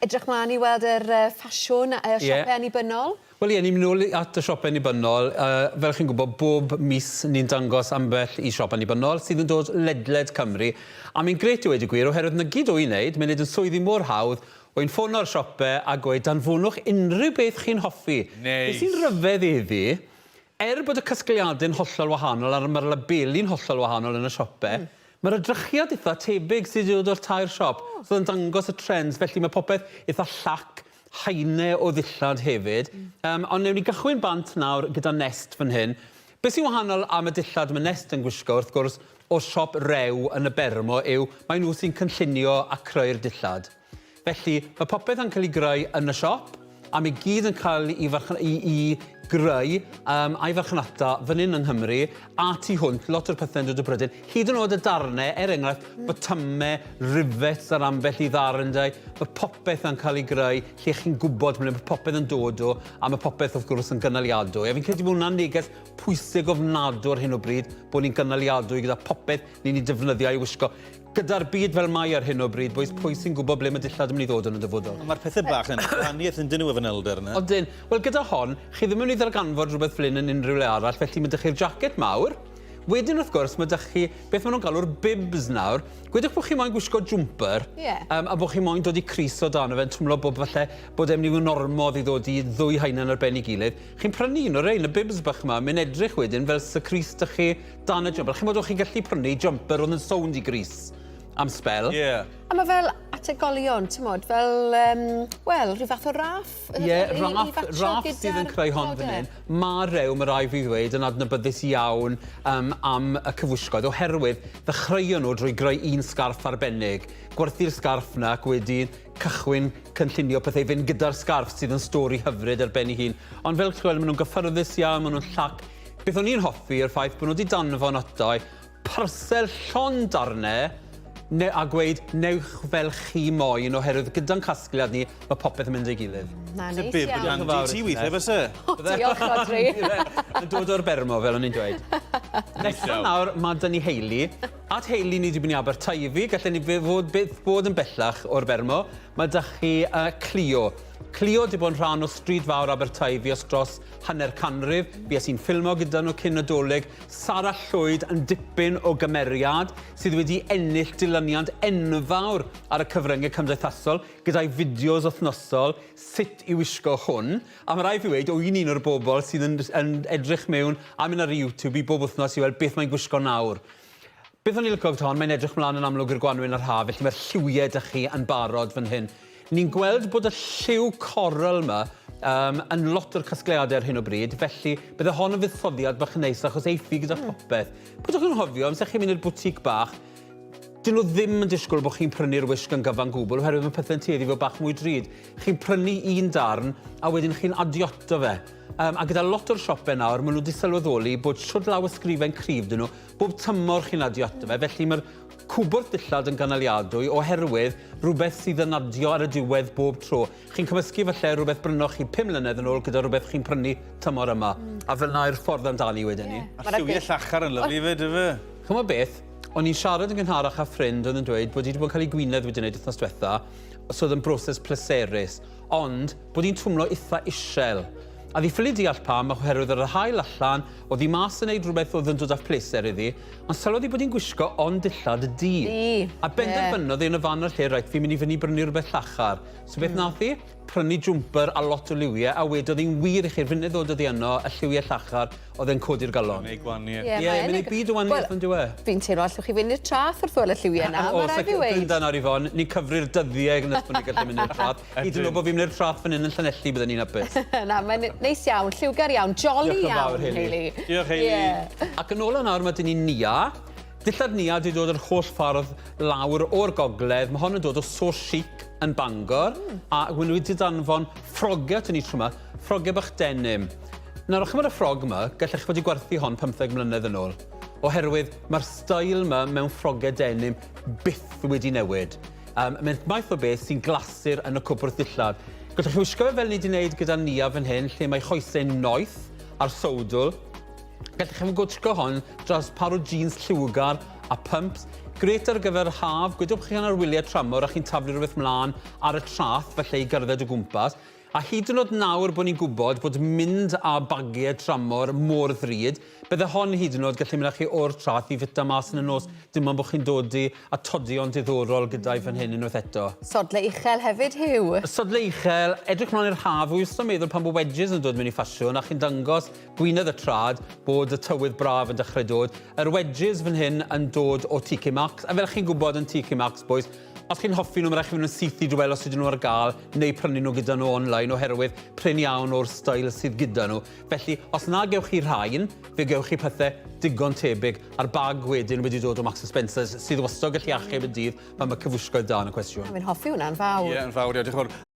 Edrych mlaen i weld yr ffasiwn, y siope annibynnol? Wel ie, ni'n mynd nôl at y siope annibynnol. Fel chi'n gwybod, bob mis ni'n dangos ambell i siop annibynnol sydd yn dod ledled Cymru. A mi'n grêt i weud y gwir, oherwydd 'na gyd o i'n neud, mae'n neud yn swyddi mor hawdd, o i'n ffono'r siope a gweud danfonwch unrhyw beth chi'n hoffi. Neis. Be sy'n rhyfedd iddi, Er bod y casgliadau'n hollol wahanol a'r mae'r labeli'n hollol wahanol yn y siope, mae'r edrychiad itha tebyg sydd wedi dod o'r tair siop. So yn dangos y trends, felly mae popeth itha llac, haenau o ddillad hefyd. Um, ond newn ni gychwyn bant nawr gyda Nest fan hyn. Be sy'n wahanol am y dillad mae Nest yn gwisgo, wrth gwrs, o siop Rew yn y Bermo yw mae nhw sy'n cynllunio a creu'r dillad. Felly, mae popeth yn cael ei greu yn y siop, a mae gyd yn cael ei, i, i greu um, a'i farchnata fan hyn yng Nghymru a tu hwnt, lot o'r pethau'n dod o Brydain. Hyd yn oed y darnau, er enghraifft, botymau, rivets ar ambell i ddarn dau, mae popeth yn cael ei greu lle chi'n gwybod ble mae popeth yn dod o, a mae popeth wrth gwrs yn gynaliadwy. A fi'n credu bod hwnna'n neges pwysig ofnadwy ar hyn o bryd, bod ni'n gynaliadwy gyda popeth ni'n ei defnyddio a'i wisgo. Gyda'r byd fel mae ar hyn o bryd, bois, pwy sy'n gwybod ble mae dillad yn mynd i ddod yn y dyfodol? Ond mae'r pethau bach yn gwahaniaeth yn dyn nhw efo fanylder yna. Odyn. Wel, gyda hon, chi ddim yn mynd i ddarganfod rhywbeth fel hyn yn unrhyw le arall, felly mae 'da chi'r jacket mawr. Wedyn, wrth gwrs, mae 'da chi beth maen nhw'n galw'r bibs nawr. Gwedwch bod chi moyn gwisgo jwmper, Ie. um, a bod chi moyn dod i crys o dan o fe'n twmlo bod falle bod e'n mynd i fod yn ormod i ddod i ddwy haenen ar ben ei gilydd. Chi'n prynu un o'r rhein, y bibs bach yma, mae'n edrych wedyn fel sy crys 'da chi Dan y jumper. Chimod, o'ch chi'n gallu prynu jumper oedd yn sownd i grys am sbel. Ie. Yeah. A mae fel ategolion, ti'n modd, fel, um, wel, rhyw fath o raff. Ie, yeah, raff, raff sydd yn creu hon fan hyn. Mae rew, mae rai fi ddweud, yn adnabyddus iawn um, am y cyfwisgoedd, oherwydd ddechreuon nhw drwy greu un sgarff arbennig. Gwerthu'r sgarff na ac wedyn cychwyn cynllunio pethau i fynd gyda'r sgarff sydd yn stori hyfryd ar ben ei hun. Ond fel chi'n gweld, maen nhw'n gyffyrddus iawn, maen nhw'n llac. Beth o'n i'n hoffi yw'r ffaith bod nhw wedi danfon ato i parsel llond darne ne, a gweud newch fel chi moyn oherwydd gyda'n casgliad ni mae popeth yn mynd ei gilydd. Na, neis bib yn iawn. handi ti weithiau fyse? O, diolch, Rhodri. Yn dod o'r Bermo, fel o'n i'n dweud. Nesa nawr, mae dyn ni Hayley. At Hayley ni wedi bod i Aberteifi, gallen ni fod byth bod yn bellach o'r Bermo. Mae da chi uh, Clio. Clio wedi bod yn rhan o stryd fawr Aberteifi os dros hanner canrif, bues i'n ffilmo gyda nhw cyn Nadolig, Sara Llwyd yn dipyn o gymeriad sydd wedi ennill dilyniant enfawr ar y cyfryngau cymdeithasol gyda'i fideos wythnosol sut i wisgo hwn, a ma' raid fi weud, o i'n un o'r bobl sydd yn yn edrych mewn a mynd ar YouTube i bob wythnos i weld beth mae'n gwisgo nawr. Beth o'n i'n lico gyda hon, mae'n edrych mlaen yn amlwg i'r gwanwyn a'r haf, felly mae'r lliwiau 'da chi yn barod fan hyn. Ni'n gweld bod y lliw coral 'ma um, yn lot o'r casgliadau ar hyn o bryd, felly bydde hon yn fuddsoddiad bach yn neis achos eiff hi gyda popeth. Peidiwch yn anghofio, amser chi'n mynd i'r bwtîc bach, dyn nhw ddim yn disgwyl bod chi'n prynu'r wisg yn gyfan gwbl, oherwydd mae pethau'n tueddu i fod bach mwy drud. Chi'n prynu un darn, a wedyn chi'n adio ato fe. Um, a gyda lot o'r siopau nawr, maen nhw wedi sylweddoli bod shwd law ysgrifen cryf dyn nhw, Bob tymor chi'n adio ato fe, felly mae'r cwbwrdd dillad yn gynaliadwy oherwydd rhywbeth sydd yn adio ar y diwedd bob tro. Chi'n cymysgu falle rhywbeth brynoch chi 5 mlynedd yn ôl gyda rhywbeth chi'n prynu tymor yma. A fel 'na yw'r ffordd amdani wedyn 'ny. Mae'r lliwiau llachar yn lyfli 'fyd, yfe? Ch'mod beth, o'n i'n siarad yn gynharach â ffrind oedd yn dweud bod hi wedi bod yn cael ei gwinedd wedi wneud wythnos diwetha, so oedd yn broses pleserus, ond bod hi'n twmlo itha isel. A fi ffili deall pam, oherwydd ar yr haul allan, Oedd hi mas yn neud rhywbeth oedd yn dod â phleser iddi, ond sylwodd hi bod hi'n gwisgo ond dillad du. Du. A benderfynodd hi yn y fan a'r lle, reit, fi'n mynd i fynd i brynu rhywbeth llachar. So beth nath hi? Prynu jwmper a lot o liwiau, a wedodd hi'n wir i chi'r funud ddododd hi yno, y lliwiau llachar, oedd e'n codi'r galon. Mae'n neud gwaniaeth. Ie, Ie, mae'n neud byd o waniaeth on'd yw e? Fi'n teimlo allwch chi fynd i'r trath wrth weld y lliwiau 'na, ma' raid fi weud. O's, Brynda nawr Yvonne, ni'n cyfri'r dyddiau nes bod ni'n gallu mynd i'r trath. Hyd yn oed bod fi'n mynd i'r traeth fan hyn yn Llanelli, bydden ni'n hapus. Na, mae'n neis iawn, lliwgar iawn, jolly iawn, Hayley. Diolch, Hayley. Yeah. Ac yn ola nawr, mae dyn ni Nia. Dillad Nia wedi dod yr holl ffordd lawr o'r gogledd. Mae hon yn dod o So Chic yn Bangor. A maen nhw wedi danfon ffrogau at ni tro yma, ffrogau bach denim. Nawr, chymod y ffrog yma, gallech chi fod wedi gwerthu hon 15 mlynedd yn ôl. Oherwydd mae'r steil yma mewn ffrogau denim byth wedi newid. Um, mae'n math o beth sy'n glasur yn y cwpwrdd dillad. Gallwch chi wisgo fe fel ni wedi wneud gyda Nia fan hyn, lle mae choesau'n noeth a'r sowdl. Gallwch chi gwisgo hon dros par o jeans lliwgar a pumps. Grêt ar gyfer haf, gwedwch chi ar wyliau tramor a chi'n taflu rhywbeth mlaen ar y traeth, falle i gerdded o gwmpas. A hyd yn oed nawr bod ni'n gwybod bod mynd â bagiau tramor mor ddrud, bydde hon hyd yn oed gallu mynd â chi o'r traeth i fita mas yn y nos, dim ond bod chi'n dod i atodion diddorol gyda'i fan hyn unwaith eto. Sodle uchel hefyd, Huw. Sodle uchel, edrych mlaen i'r haf, wy wastad yn meddwl pan bod wedges yn dod mewn i ffasiwn a chi'n dangos gwynedd y trad bod y tywydd braf yn dechrau dod. Yr wedges fan hyn yn dod o TK Maxx, a fel chi'n gwybod yn TK Maxx, boys, os chi'n hoffi nhw, mae rhaid chi fynd yn syth i drywel os ydyn nhw ar gael, neu prynu nhw gyda nhw online, oherwydd prin iawn o'r steil sydd gyda nhw. Felly, os na gewch chi rhain, fe gewch chi pethau digon tebyg, a'r bag wedyn wedi dod o Marks Spencer's, sydd wastad gallu achub y dydd pan mae cyfwisgoedd da yn y cwestiwn. Fi'n hoffi hwnna'n fawr. Ie, yn fawr, ie, diolch yn fawr.